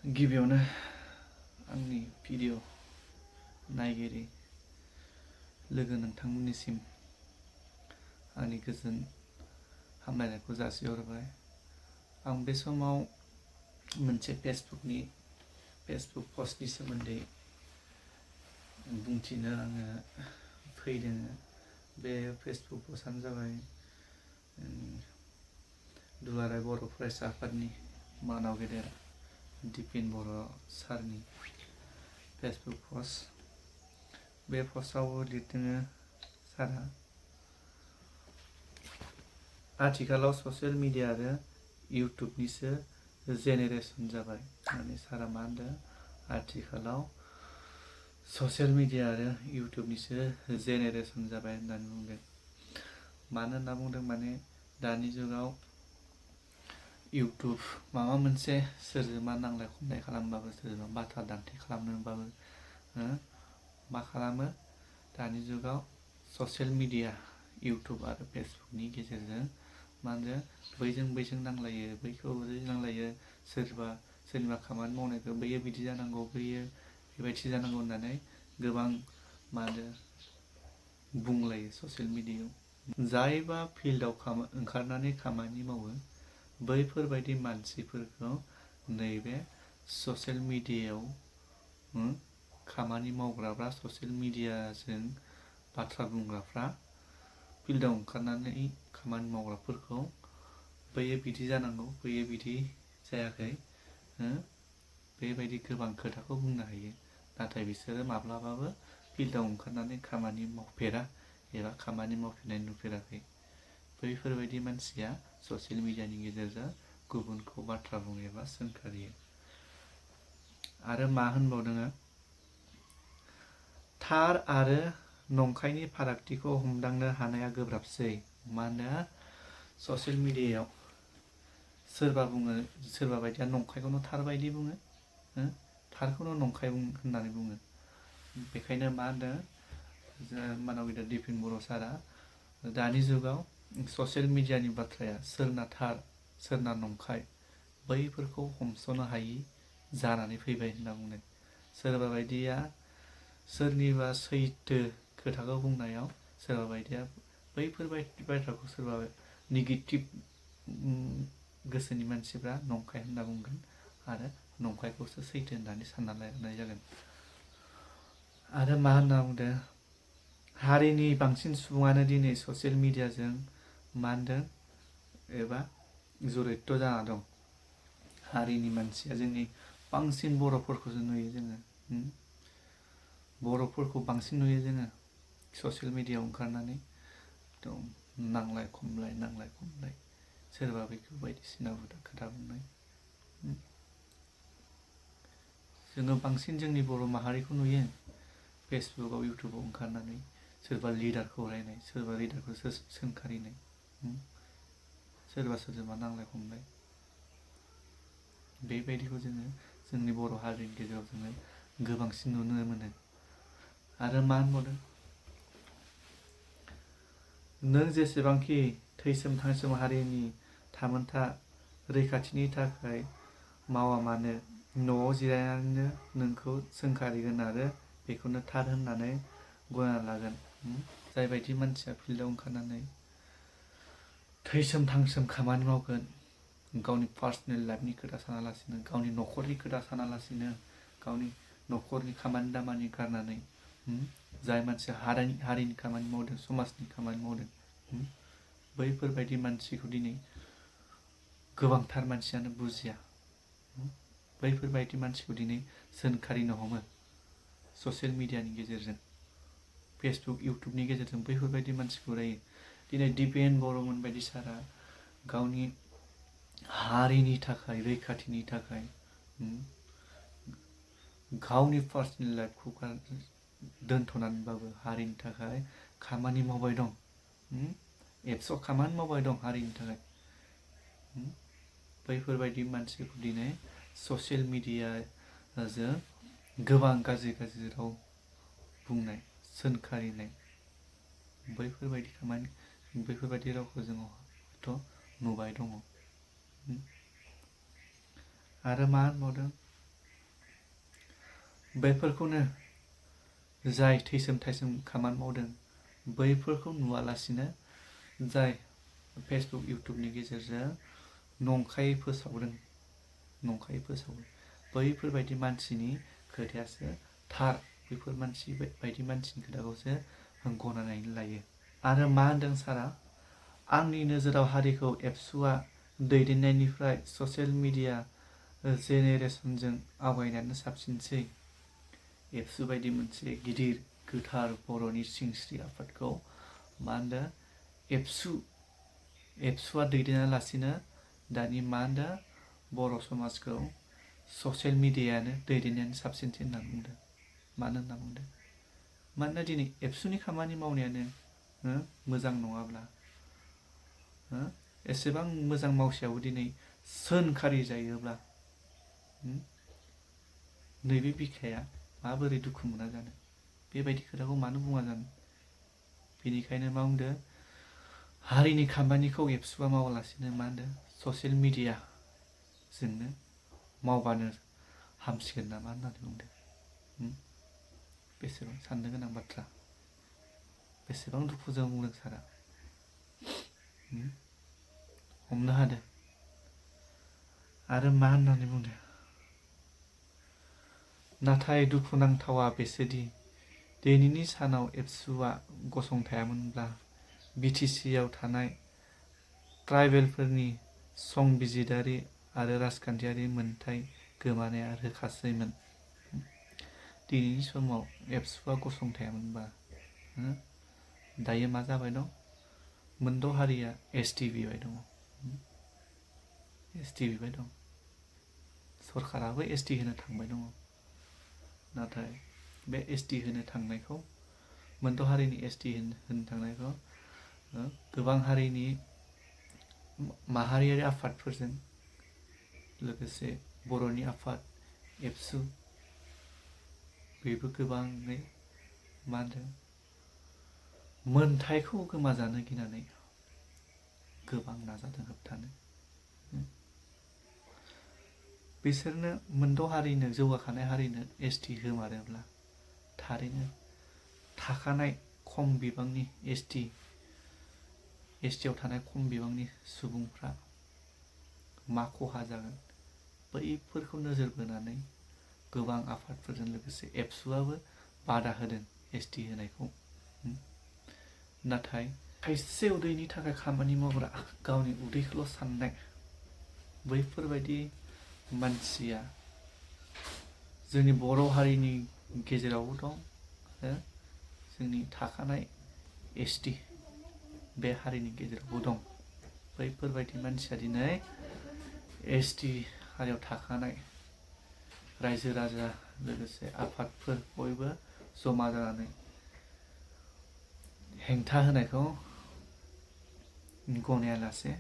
गिबियावनो आंनि भिडिअ नायगिरि लोगो नोंथांमोननिसिम आंनि गोजोन हामलायनायखौ जासिहरबाय। आं बे समाव मोनसे फेसबुक पस्टनि सोमोन्दै बुंथिनो आङो फैदों। बे फेसबुक पस्टआनो जाबाय दुलाराय बर' फरायसा आफादनि मानाव गेदेर दिपेन बर' सारनि फेसबुक पस्ट। बे पस्टआव लिरदों सारा, आथिखालाव ससियेल मिडिया आरो इउटुबनिसो जेनेरेसन जाबाय। माने सारा मा होनदों, आथिखालाव ससियेल मिडिया आरो इउटुबनिसो जेनेरेसन जाबाय होननानै बुंदों। मानो होनना बुंदों माने दानि जुगाव इउटुब माबा मोनसे सोरजोंबा नांलाय खमलाय खालामबाबो, सोरजोंबा बाथ्रा दान्थे खालामनोबाबो मा खालामो, दानि जुगाव ससियेल मिडिया इउटुब आरो फेसबुकनि गेजेरजों मा होनो बैजों नांलायो, बैखौ नांलायो, सोरनिबा खामानि मावनायखौ बैयो बिदि जानांगौ, बैयो बेबायदि जानांगौ होननानै गोबां मा होनो बुंलायो ससियेल मिडियायाव। जायबा फिल्डआव ओंखारनानै खामानि मावो बैफोरबायदि मानसिफोरखौ नैबे ससियेल मिडियायाव खामानि मावग्राफ्रा, ससियेल मिडियाजों बाथ्रा बुंग्राफ्रा फिल्डआव ओंखारनानै खामानि मावग्राफोरखौ बैयो बिदि जानांगौ, बैयो बिदि जायाखै, बेबायदि गोबां खोथाखौ बुंनो हायो। नाथाय बिसोरो माब्लाबाबो फिल्डआव ओंखारनानै खामानि मावफेरा एबा खामानि मावफेरनाय नुफेराखै। बैफोरबायदि मानसिया ससियेल मिडियानि गेजेरजों गुबुनखौ बाथ्रा बुङो एबा सोंखारियो। आरो मा होनबावदों, थार आरो नंखायनि फारागथिखौ हमदांनो हानाया गोब्राबसै। मा होनो, ससियेल मिडियायाव सोरबा बायदिया नंखायखौनो थार बायदि बुङो, थारखौनो नंखाय होननानै बुङो। बेखायनो मा होनदों मानाव गेदेर दिपेन बर' सारा, दानि जुगाव ससियेल मिडियानि बाथ्राया सोरना थार सोरना नंखाय बैफोरखौ हमस'नो हायि जानानै फैबाय होनना बुंदों। सोरबा बायदिया सोरनिबा सैथो खोथाखौ बुंनायाव सोरबा बायदिया बैफोरबायदि बाथ्राखौ सोरबा नेगेटिभ गोसोनि मानसिफ्रा नंखाय होनना बुंगोन आरो नंखायखौसो सैथो होननानै सानना लानाय जागोन। आरो मा होनना बुंदों, हारिनि बांसिन सुबुङानो दिनै ससियेल मिडियाजों मा होनदों एबा जरित जाना दं। हारिनि मानसिया जोंनि बांसिन बर'फोरखौसो नुयो जोङो, बर'फोरखौ बांसिन नुयो जोङो ससियेल मिडियायाव ओंखारनानै नांलाय खमलाय, सोरबा बेखौ बायदिसिना खोथा बुंनाय। जोङो बांसिन जोंनि बर' माहारिखौ नुयो फेसबुकआव इउटुबाव ओंखारनानै सोरबा लिडारखौ रायनाय, सोरबा लिडारखौ सोंखारिनाय, सोरजोंबा नांलाय खमलाय। बेबायदिखौ जोङो जोंनि बर' हारिनि गेजेराव जोङो गोबांसिन नुनो मोनो। आरो मा होनबावदों, नों जेसेबांखि थैसोम थांसोम हारिनि थामोनथा रैखाथिनि थाखाय मावा मानो, न'आव जिरायनानैनो नोंखौ सोंखारिगोन आरो बेखौनो थार होननानै गनायना लागोन। जाय बायदि मानसिया फिल्डआव ओंखारनानै थैसोम थांसोम खामानि मावगोन, गावनि पार्सनेल लाइफनि खोथा सानालासिनो, गावनि न'खरनि खोथा सानालासिनो, गावनि न'खरनि खामानि दामानि गारनानै जाय मानसिया हारिनि खामानि मावदों, समाजनि खामानि मावदों, बैफोरबायदि मानसिखौ दिनै गोबांथार मानसियानो बुजिया। बैफोरबायदि मानसिखौ दिनै सोंखारिनो हमो ससियेल मिडियानि गेजेरजों, फेसबुक इउटुबनि गेजेरजों बैफोरबायदि मानसिखौ रायो। दिनै दिपेन बर'मोन बायदि सारा गावनि हारिनि थाखाय, रैखाथिनि थाखाय गावनि पार्सनेल लाइफखौ दोनथ'नानैबाबो हारिनि थाखाय खामानि मावबाय दं, एबसुआव खामानि मावबाय दं हारिनि थाखाय। बैफोरबायदि मानसिखौ दिनै ससियेल मिडियाजों गोबां गाज्रि राव बुंनाय, सोंखारिनाय, बैफोरबायदि रावखौ जोङो नुबाय दङ। आरो मा होनबावदों, बैफोरखौनो जाय थैसोम थाइसोम खामानि मावदों बैफोरखौ नुवालासिनो जाय फेसबुक इउटुबनि गेजेरजों नंखायै फोसावो बैफोरबायदि मानसिनि खोथायासो थार, बैफोर बायदि मानसिनि खोथाखौसो गनायनानै लायो। आरो मा होनदों सारा, आंनि नोजोराव हारिखौ एबसुआ दैदेननायनिफ्राय ससियेल मिडिया जेनेरेसनजों आवगायनायानो साबसिनसै। एबसु बायदि मोनसे गिदिर गोथार बर'नि सिंस्रि आफादखौ मा होनदों एबसुआ दैदेना लासिनो दानि मा होनदों बर' समाजखौ ससियेल मिडियायानो दैदेननायानो साबसिनसै होननानै बुंदों। मानो होनना बुंदों, मानोना दिनै एबसुनि खामानि मावनायानो मोजां नङाब्ला एसेबां मोजां मावसेयावबो दिनै सोंखारि जायोब्ला नैबे बिखाया माबोरै दुखु मोना जानो, बेबायदि खोथाखौ मानो बुङा जानो। बेनिखायनो मा बुंदों, हारिनि खामानिखौ एबसुआ मावालासिनो मा होनदों ससियेल मिडियाजोंनो मावबानो हामसिगोन नामा होननानै बुंदों। बेसेबां साननो गोनां बाथ्रा, बेसेबां दुखुजों बुंदों सारा। हमनो हादों। आरो मा होननानै बुंदों, नाथाय दुखुनांथावा बेसोदि दिनैनि सानाव एबसुआ गसंथायामोनब्ला बिटिसिआव थानाय ट्राइबेलफोरनि संबिजिदारि आरो राजखान्थियारि मोनथाय गोमानाया रोखासैमोन। दिनैनि समाव एबसुआ गसंथायामोनबा दायो मा जाबाय दं, मोनद' हारिया एसटि बिबाय दं। सरकाराबो एसटि होनो थांबाय दङ। नाथाय बे एसटि होनो थांनायखौ, मोनद' हारिनि एसटि होनो थांनायखौ गोबां हारिनि माहारियारि आफादफोरजों लोगोसे बर'नि आफाद एबसु बेबो गोबाङै मा होनदों मोनथायखौ गोमाजानो गिनानै गोबां नाजादों होबथानो। बिसोरनो मोनद' हारिनो, जौगाखानाय हारिनो एसटि होमारोब्ला थारैनो थाखानाय खम बिबांनि एसटिआव थानाय खम बिबांनि सुबुंफ्रा मा खहा जागोन, बैफोरखौ नोजोर बोनानै गोबां आफादफोरजों लोगोसे एबसुआबो बादा होदों एसटि होनायखौ। नाथाय थाइसे उदैनि थाखाय खामानि मावग्रा, गावनि उदैखौल' साननाय बैफोरबायदि मानसिया जोंनि बर' हारिनि गेजेरावबो दं, जोंनि थाखानाय एसटि बे हारिनि गेजेरावबो दं। बैफोरबायदि मानसिया दिनै एसटि हारियाव थाखानाय रायजो राजा लोगोसे आफादफोर बयबो जमा जानानै हेंथा होनायखौ गनायालासे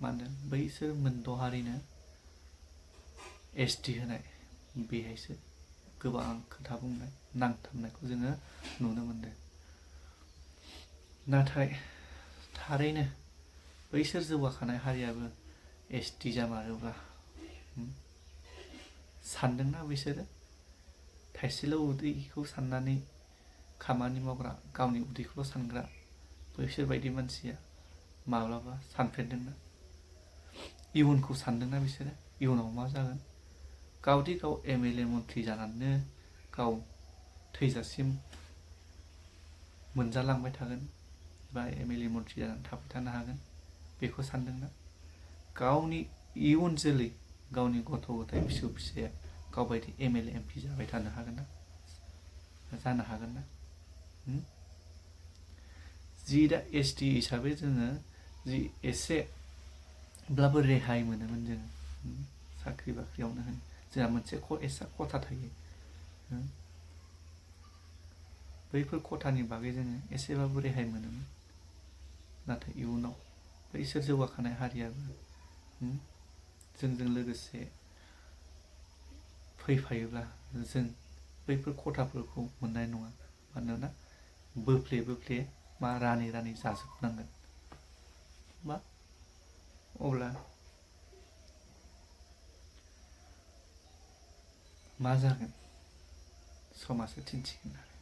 मा होनदों बैसोर मोनद' हारिनो एसटि होनाय, बेहायसो गोबां खोथा बुंनाय, नांथाबनायखौ जोङो नुनो मोनदों। नाथाय थारैनो बैसोर जौगाखानाय हारियाबो एसटि जामारोब्ला सानदोंना बिसोरो थाइसेल' उदैखौ साननानै खामानि मावग्रा, गावनि उदैखौल' सानग्रा बैसोरबायदि मानसिया माब्लाबा सानफेरदोंना? इयुनखौ सानदोंना बिसोरो? इयुनाव मा जागोन? गावदि गाव एमएलए मन्थ्रि जानानैनो गाव थैजासिम मोनजालांबाय थागोन बा एमएलए मन्थ्रि जानानै थाबाय थानो हागोन, बेखौ सानदोंना? गावनि इयुन जोलै, गावनि गथ' गथाय फिसौ फिसाया गावबायदि एमएलए एमपि जाबाय थानो हागोन ना? जानो हागोन ना? जि दा एसटि हिसाबै जोङो जि एसेब्लाबो रेहाय मोनोमोन जोङो साख्रि बाख्रियावनो होन, जोंहा मोनसे एसा खथा थायो। बैफोर खथानि बागै जोङो एसेबाबो रेहाय मोनोमोन। नाथाय इयुनाव बैसोर जौगाखानाय हारियाबो जोंजों लोगोसे फैफायोब्ला जों बैफोर खथाफोरखौ मोननाय नङा। मानोना बोफ्ले बोफ्ले मा रानै रानै जाजोबनांगोन। मा अब्ला मा जागोन? समाज을 दिन्थिगोन आरो